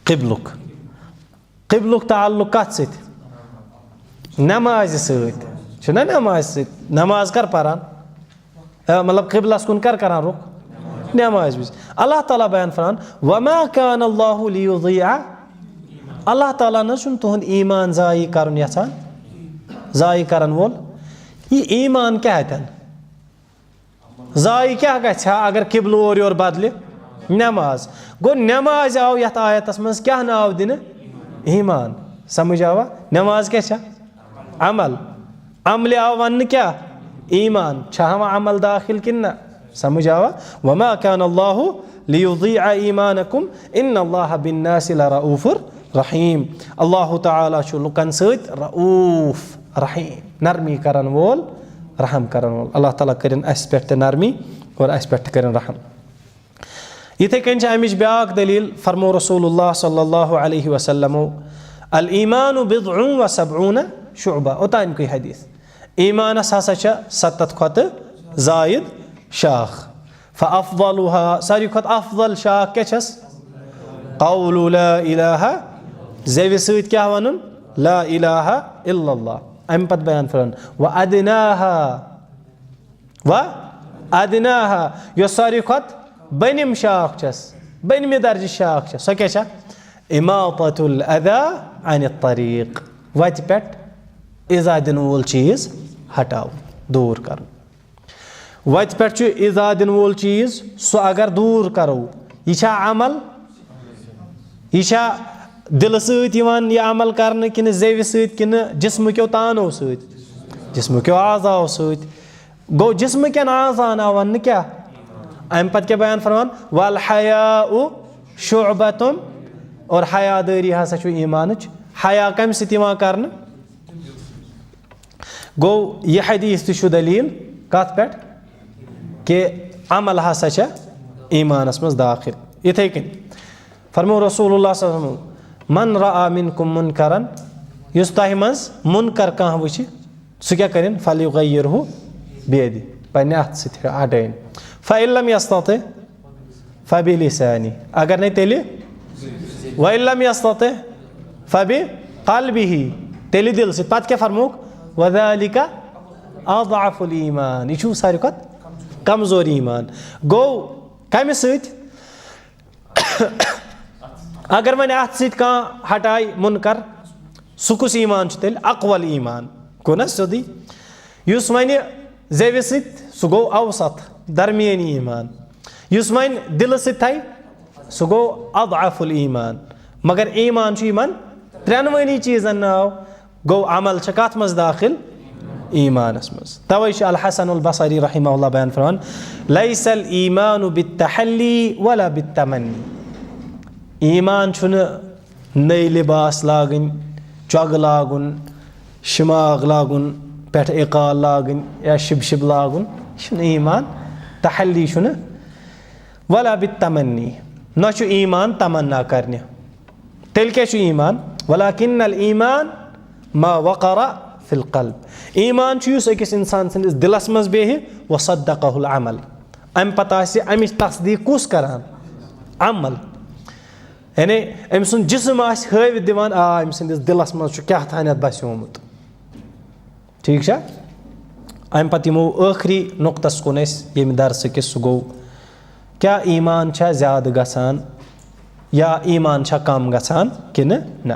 قبلُک۔ قبلُک تعلق کتھ سۭتۍ؟ نمازِ سۭتۍ۔ چھُنہ نمازِ سۭتۍ؟ نماز کر پران؟ اے، مطلب، قبلس کُن کر کران رُخ؟ نمازِ وِزِ۔ اللہ تعالیٰ بیان فرمان، وما كان الله ليضيع۔ اللہ تعالیٰ نہ چھُنہٕ تُہُنٛد ایٖمان ضایع کرُن یژھان، ضایع کرن وول۔ یہِ ایٖمان کیٛاہ اتٮ۪ن؟ ضایع کیٛاہ گژھِ ہا اگر قبلہٕ اورٕ یورٕ بدلہِ؟ نماز۔ گوٚو نمازِ آو یتھ آیتس منٛز کیٛاہ ناو دِنہٕ؟ ایٖمان۔ سمجھ آوا؟ نماز کیٛاہ چھےٚ؟ عمل۔ عملہِ آو وننہٕ کیٛاہ؟ ایٖمان۔ چھا ہاوان عمل داخل کِنہٕ نہ؟ سمجھ آوا؟ وما كان الله ليضيع إيمانكم إن الله بالناس لرءوف رحيم۔ اللہ تعالیٰ چھُ لُکن سۭتۍ رؤوف رحیم، نرمی کرن وول، رحم کرن وول۔ اللہ تعالیٰ کٔرِن اسہِ پٮ۪ٹھ تہِ نرمی اور اسہِ پٮ۪ٹھ تہِ کٔرِن رحم۔ یِتھے کٔنۍ چھِ امِچ بیاکھ دلیل، فرمو رسول اللہ صلی اللہ علیہ وسلم، الایمان بضع و سبعون شعبہ، اوتانۍ کُے حدیث۔ ایمانس ہسا چھِ ستتھ کھۄتہٕ زاید شاخ۔ فافضلها، ساروی کھۄتہٕ افضل شاخ کیٛاہ چھس؟ قول لا الہ، زیوِ سۭتۍ کیٛاہ ونُن؟ لا الہ الا اللہ۔ امہِ پتہٕ بیان فرماوان، و ادناها، و ادناها، یۄس ساروی کھۄتہٕ بٔنِم شاخ چھس، بٔنمہِ درجہِ شاخ چھس، سۄ کیٛاہ چھےٚ؟ اماطة الاذی عن الطریق، وتہِ پٮ۪ٹھ ایذا دِنہٕ وول چیٖز ہٹاوُن، دوٗر کرُن۔ وَتہِ پٮ۪ٹھ چھُ ایٖزا دِنہٕ وول چیٖز، سُہ اگر دوٗر کرو، یہِ چھا عمل؟ یہِ چھا دِلہٕ سۭتۍ یِوان یہِ عمل کرنہٕ کِنہٕ زیوِ سۭتۍ کِنہٕ جسمہٕ کیو تانو سۭتۍ؟ جسمہٕ کیو اعضاو سۭتۍ۔ گوٚو، جسمہٕ کٮ۪ن اعضاہن آو وننہٕ کیٛاہ؟ اَمہِ پتہٕ کیٛاہ بیان فرمان؟ "والحیاء شعبۃ"، اور حیا دٲری ہسا چھُ ایٖمانٕچ۔ حیا کَمہِ سۭتۍ یِوان کرنہٕ؟ گوٚو، یہِ حدیث تہِ چھُ دلیٖل کَتھ پٮ۪ٹھ؟ کہِ عمل ہسا چھےٚ ایٖمانَس منٛز دٲخل۔ یِتھَے کٔنۍ فرموو رسول اللہ صلی اللہ علیہ وسلم، "من رأى منکم منکرا"، یُس تۄہہِ منٛز مُنکر کانٛہہ وٕچھِ، سُہ کیٛاہ کَرِن؟ "فلیغیرہ بیدی"، پنٛنہِ اَتھٕ سۭتۍ ہٹٲیِن۔ فإن لم یستطع فبلسانی، اگر نَے تیٚلہِ، وإن لم یستطع فبقلبہ، تیٚلہِ دِل سۭتۍ۔ پتہٕ کیٛاہ فرمووُکھ؟ وذالک اضعف الایمان، یہِ چھُ ساروی کھۄتہٕ کمزور ایٖمان۔ گوٚو کمہِ سۭتۍ؟ اگر وۄنۍ اتھ سۭتۍ کانٛہہ ہٹایہِ مُنکر، سُہ کُس ایٖمان چھُ تیٚلہِ؟ اقوی الایمان۔ گوٚو نہ سیوٚدُے؟ یُس وۄنۍ زیوِ سۭتۍ، سُہ گوٚو اوسط، درمیٲنی ایٖمان۔ یُس وۄنۍ دِلہٕ سۭتۍ تھایہِ، سُہ گوٚو اضعف الایمان۔ مگر ایٖمان چھُ یِمن ترٛٮ۪نوٕنی چیٖزن ناو۔ گوٚو، عمل چھِ کتھ منٛز دٲخل؟ ایٖمانس منٛز۔ توے چھُ الحسن البصری رحمہ اللہ بیان فرمان، "لیس الایمان بالتحلی ولا بالتمنی"۔ ایٖمان چھُنہٕ نٔے لباس لاگٕنۍ، چۄگہٕ لاگُن، شماغ لاگُن، پٮ۪ٹھٕ اقال لاگٕنۍ یا شِب شِب لاگُن، یہِ چھُنہٕ ایٖمان۔ تحلی چھُنہٕ۔ ولا بالتمنی، نہ چھُ ایٖمان تمنا کرنہِ۔ تیٚلہِ کیٛاہ چھُ ایٖمان؟ ولکن الایمان ما وقر فی القلب۔ ایٖمان چھُ یُس أکِس اِنسان سٕنٛدِس دِلس منٛز بیٚہہِ، وصدقہ العمل، اَمہِ پتہٕ آسہِ اَمِچ تصدیٖق کُس کران؟ عمل۔ یعنی أمۍ سُنٛد جسم آسہِ ہٲوِتھ دِوان، آ، أمۍ سٕنٛدِس دِلس منٛز چھُ کیٛاہ تانٮ۪تھ بسیومُت۔ ٹھیٖک چھا؟ اَمہِ پتہٕ یِمو ٲخری نُقطس کُن أسۍ ییٚمہِ درسہٕ کِس، سُہ گوٚو، کیٛاہ ایٖمان چھا زیادٕ گژھان یا ایٖمان چھا کم گژھان کِنہٕ نہ؟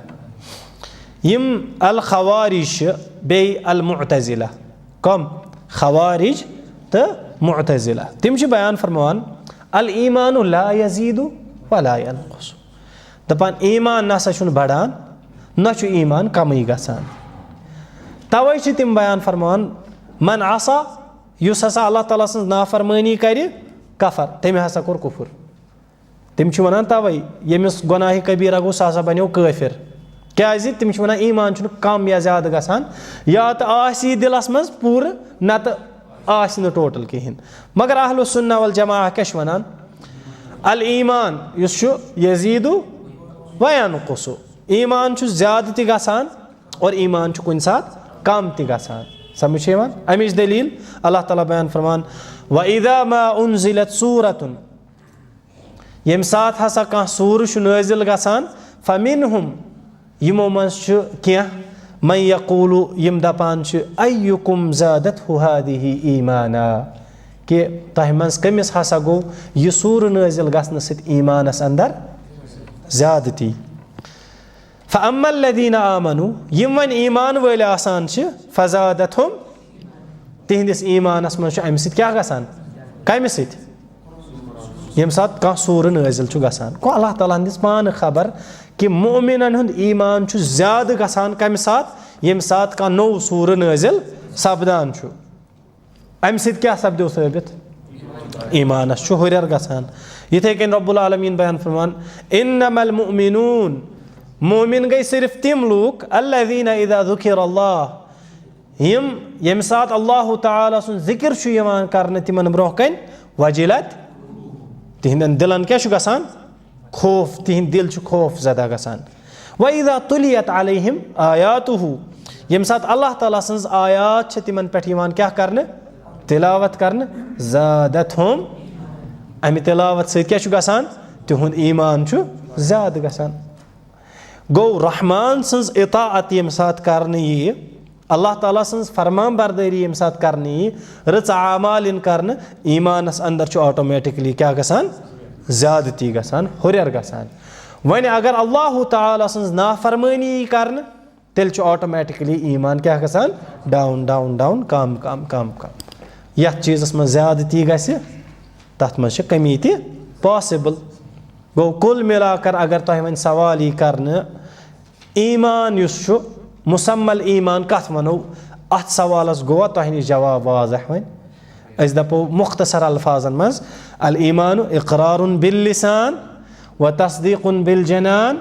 یِم الخوارج چھِ بیٚیہِ المعتزلہ۔ کم؟ خوارج تہٕ معتزلہ۔ تِم چھِ بیان فرماوان، "الایمان لا یزید ولا ینقص"۔ دَپان، ایٖمان نہ سا چھُنہٕ بڑان، نہ چھُ ایٖمان کمٕے گژھان۔ توے چھِ تِم بیان فرماوان، "من عصا"، یُس ہسا اللہ تعالیٰ سٕنٛز نافرمٲنی کرِ، "کفر"، تٔمۍ ہسا کوٚر کُفُر۔ تِم چھِ وَنان تَوَے، ییٚمِس گۄناہِ کبیٖرہ گوٚو، سُہ ہسا بَنیو کٲفِر۔ کیٛازِ؟ تِم چھِ وَنان، ایٖمان چھُنہٕ کَم یا زیادٕ گژھان، یا تہٕ آسہِ یہِ دِلَس منٛز پوٗرٕ، نَتہٕ آسہِ نہٕ ٹوٹل کِہیٖنۍ۔ مگر اہل السنہ والجماعہ کیٛاہ چھِ وَنان؟ الایمان یُس چھُ، یزیدُ و ینقصُ۔ ایٖمان چھُ زیادٕ تہِ گژھان اور ایٖمان چھُ کُنہِ ساتہٕ کَم تہِ گژھان۔ سمجھ چھِ یِوان؟ اَمِچ دٔلیٖل، اللہ تعالیٰ بیان فرمان، "وَإِذَا مَا أُنزِلَتْ سُورَةٌ"، ییٚمہِ ساتہٕ ہسا کانٛہہ سوٗرٕ چھُ نٲزِل گژھان، فَمِنْهُمْ، یِمو منٛز چھُ کینٛہہ، مَن یَقُولُ، یِم دَپان چھِ، "أَيُّكُمْ زَادَتْهُ هَٰذِهِ إِيمَانًا"، کہِ تۄہہِ منٛز کٔمِس ہسا گوٚو یہِ سوٗرٕ نٲزِل گژھنہٕ سۭتۍ ایٖمانَس اندر زیادٕتی؟ فَأَمَّا الَّذِينَ آمَنُوا، یِم وۄنۍ ایٖمان وٲلۍ آسان چھِ، فَزَادَتْهُمْ، تِہِنٛدِس ایٖمانَس منٛز چھُ اَمہِ سۭتۍ کیٛاہ گژھان؟ کَمہِ سۭتۍ؟ ییٚمہِ ساتہٕ کانٛہہ سوٗرٕ نٲزِل چھُ گژھان۔ گوٚو، اللہ تعالیٰ ہَن دِژ پانہٕ خبر کہِ مُؤمِنَن ہُنٛد ایٖمان چھُ زیادٕ گژھان کَمہِ ساتہٕ؟ ییٚمہِ ساتہٕ کانٛہہ نوٚو سوٗرٕ نٲزِل سَپدان چھُ۔ اَمہِ سۭتۍ کیٛاہ سَپدیو ثٲبِت؟ ایٖمانَس چھُ ہُرٮ۪ر گژھان۔ یِتھَے کٔنۍ رب العالمیٖن بیان فرمان، "إِنَّمَا الْمُؤْمِنُونَ"، مُؤمِن گٔے صرف تِم لوٗکھ، "الَّذِينَ إِذَا ذُكِرَ اللَّهُ"، یِم ییٚمہِ ساتہٕ اللہ تعالیٰ سُنٛد ذِکِر چھُ یِوان کرنہٕ تِمن برٛونٛہہ کَنہِ، "وَجِلَتْ"، تِہِنٛدٮ۪ن دِلَن کیٛاہ چھُ گژھان؟ خوف، تِہِنٛدۍ دِل چھِ خوف زدہ گژھان۔ "وَإِذَا تُلِيَتْ عَلَيْهِمْ آيَاتُهُ"، ییٚمہِ ساتہٕ اللہ تعالیٰ سٕنٛز آیات چھِ تِمن پٮ۪ٹھ یِوان کیٛاہ کرنہٕ؟ تِلاوت کرنہٕ، "زَادَتْهُمْ"، اَمہِ تِلاوت سۭتۍ کیٛاہ چھُ گژھان؟ تِہُنٛد ایٖمان چھُ زیادٕ گژھان۔ گوٚو، رحمان سٕنٛز اطاعت ییٚمہِ ساتہٕ کرنہٕ یِیہِ، اللہ تعالیٰ سٕنٛز فرمان بردٲری ییٚمہِ ساتہٕ کرنہٕ یِیہِ، رٕژ اعمال یِن کرنہٕ، ایٖمانس اندر چھُ آٹومیٹکلی کیٛاہ گژھان؟ زیادٕتی گژھان، ہُرٮ۪ر گژھان۔ وۄنۍ اگر اللہ تعالیٰ سٕنٛز نافرمٲنی یی کرنہٕ، تیٚلہِ چھُ آٹومیٹکلی ایٖمان کیٛاہ گژھان؟ ڈاوُن، ڈاوُن، ڈاوُن، کم، کم، کم، کم۔ یَتھ چیٖزَس منٛز زیادٕ تی گژھِ، تَتھ منٛز چھِ کمی تہِ possible۔ گوٚو، کُل مِلا کر اگر تۄہہِ وۄنۍ سوال یی کرنہٕ، ایمان یُس چھُ، مسمل ایمان کتھ ونو؟ اتھ سوالس گوٚوا تۄہہِ نِش جواب واضح وۄنۍ؟ أسۍ دپو مختصر الفاظن منٛز، الايمان اقرار باللسان وتصديق بالجنان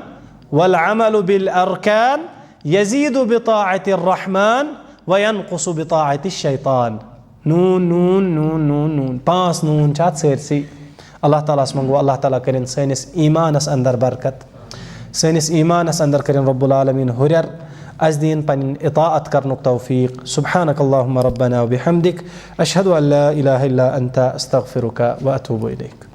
والعمل بالاركان يزيد بطاعة الرحمن وينقص بطاعة الشيطان۔ نون، نون، نون، نون، نون۔ پانٛژھ نون چھِ اَتھ سٲرسٕے۔ اللہ تعالیٰ ہَس منٛگو، اللہ تعالیٰ کٔرِن سٲنِس ایٖمانَس اندر برکت۔ سٲنِس ایٖمانَس اندر کٔرِن رب العالمین ہُرٮ۪ر۔ اَسہِ دِیِن پنٕنۍ اطاعت کرنُک توفیق۔ سبحانک اللہم ربنا وبحمدک۔ اشہد ان لا الہ الا انت، استغفرک واتوب الیک۔